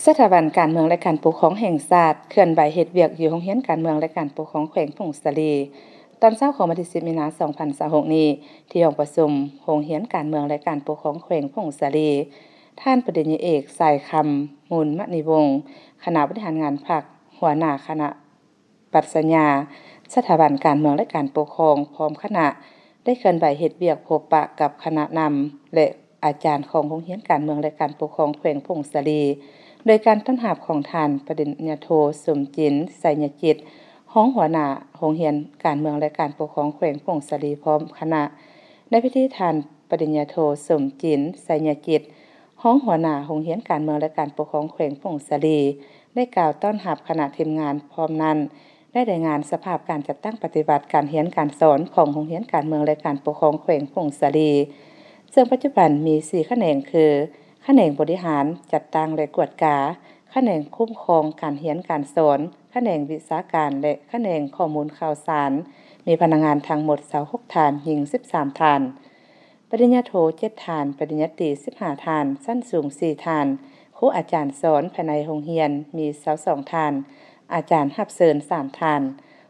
ສະຖາບັນການເມືອງ ແລະ ການປົກຄອງແຫ່ງຊາດ ເຄື່ອນໄຫວເຮັດວຽກຢູ່ໂຮງຮຽນການເມືອງ ແລະ ການປົກຄອງແຂວງຜົ້ງສາລີ. ຕອນເຊົ້າຂອງວັນທີສິບ ມີນາ ສອງພັນຊາວຫົກນີ້ ທີ່ຫ້ອງປະຊຸມໂຮງຮຽນການເມືອງ ແລະ ການປົກຄອງແຂວງຜົ້ງສາລີ, ທ່ານປະລິນຍາເອກ ສາຍຄຳ ມູນມະນີວົງ ຄະນະບໍລິຫານງານພັກ, ຫົວໜ້າຄະນະ ປັດຊະຍາສະຖາບັນການເມືອງ ແລະ ການປົກຄອງ ພ້ອມຄະນະ ໄດ້ເຄື່ອນໄຫວເຮັດວຽກພົບປະກັບຄະນະນຳ ແລະ ອາຈານຂອງໂຮງຮຽນການເມືອງ ແລະ ການປົກຄອງແຂວງຜົ້ງສາລີ, ໂດຍການຕ້ອນຮັບຂອງທ່ານປະລິນຍາໂທ ສົມຈິນ ໄຊຍະຈິດ ຮອງຫົວໜ້າໂຮງຮຽນການເມືອງ ແລະ ການປົກຄອງແຂວງຜົ້ງສາລີ ພ້ອມຄະນະ. ໃນພິທີ ທ່ານປະລິນຍາໂທ ສົມຈິນ ໄຊຍະຈິດ ຮອງຫົວໜ້າໂຮງຮຽນການເມືອງ ແລະ ການປົກຄອງແຂວງຜົ້ງສາລີ ໄດ້ກ່າວຕ້ອນຮັບຄະນະທີມງານ, ພ້ອມນັ້ນ ໄດ້ລາຍງານສະພາບການຈັດຕັ້ງປະຕິບັດການຮຽນການສອນຂອງໂຮງຮຽນການເມືອງ ແລະ ການປົກຄອງແຂວງຜົ້ງສາລີ, ເຊິ່ງປັດຈຸບັນມີສີ່ຂະແໜງ ຄື ຂະແໜງບໍລິຫານ, ຈັດຕັ້ງ ແລະ ກວດກາ, ຂະແໜງຄຸ້ມຄອງການຮຽນການສອນ, ຂະແໜງວິຊາການ ແລະ ຂະແໜງຂໍ້ມູນຂ່າວສານ, ມີພະນັກງານທັງໝົດຊາວຫົກທ່ານ, ຍິງສິບສາມທ່ານ. ປະລິນຍາໂທ ເຈັດທ່ານ, ປະລິນຍາຕີ ສິບຫ້າທ່ານ, ຊັ້ນສູງ ສີ່ທ່ານ, ຄູອາຈານສອນພາຍໃນໂຮງຮຽນ ມີ ຊາວສອງທ່ານ, ອາຈານຮັບເຊີນ ສາມທ່ານ.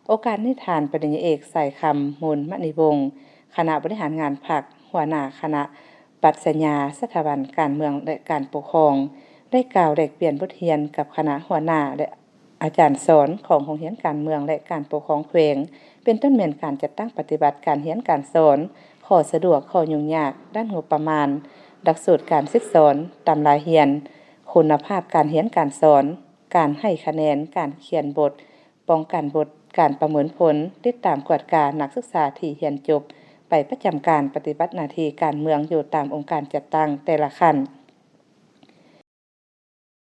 ໂອກາດນີ້ ທ່ານປະລິນຍາເອກ ສາຍຄຳ ມູນມະນີວົງ ຄະນະບໍລິຫານງານພັກ, ຫົວໜ້າຄະນະປັດຊະຍາສະຖາບັນການເມືອງ ແລະ ການປົກຄອງ ໄດ້ກ່າວແລກປ່ຽນບົດຮຽນກັບຄະນະຫົວໜ້າ ແລະ ອາຈານສອນຂອງໂຮງຮຽນການເມືອງ ແລະ ການປົກຄອງແຂວງ, ເປັນຕົ້ນແມ່ນການຈັດຕັ້ງປະຕິບັດການຮຽນການສອນ, ຂໍ້ສະດວກ, ຂໍ້ຫຍຸ້ງຍາກດ້ານງົບປະມານ, ຫຼັກສູດການສິດສອນ, ຕຳລາຮຽນ, ຄຸນນະພາບການຮຽນການສອນ, ການໃຫ້ຄະແນນ, ການຂຽນບົດ, ປ້ອງກັນບົດ, ການປະເມີນຜົນ, ຕິດຕາມກວດການັກສຶກສາທີ່ຮຽນຈົບໄປປະຈຳການປະຕິບັດໜ້າທີ່ການເມືອງຢູ່ຕາມອົງການຈັດຕັ້ງແຕ່ລະຂັ້ນ.